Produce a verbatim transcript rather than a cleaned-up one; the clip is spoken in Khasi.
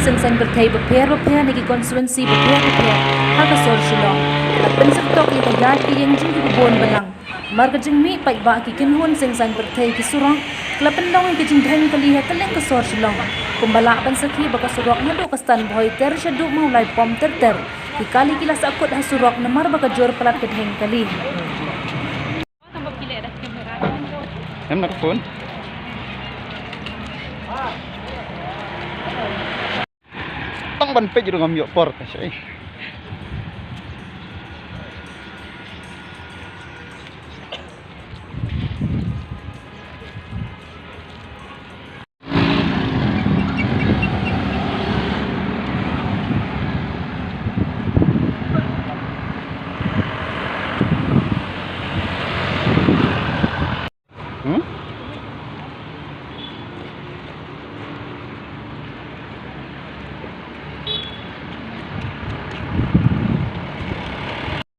Seng saiñ pyrthei bapher bapher na ki konstituensi bapher bapher ha ka sor Shillong la pynsyrtok ïa ka ïaid ka ïeng jong kiba bun balang. Namar ka jingmih paidbah ki kynhun seng saiñ pyrthei ki surok ki la pynlong ïa ka jingdheng kali ha kylleng ka sor Shillong. Kumba lah ban sakhi ba ka surok naduh ka Stan Bhoi ter shaduh Mawlai Pom ter ter, ki kali ki la sahkut ha surok namar ba ka jur palat ka dheng kali. Em na ka phone. Tang ban peit ruh ngam ïoh por ka shai.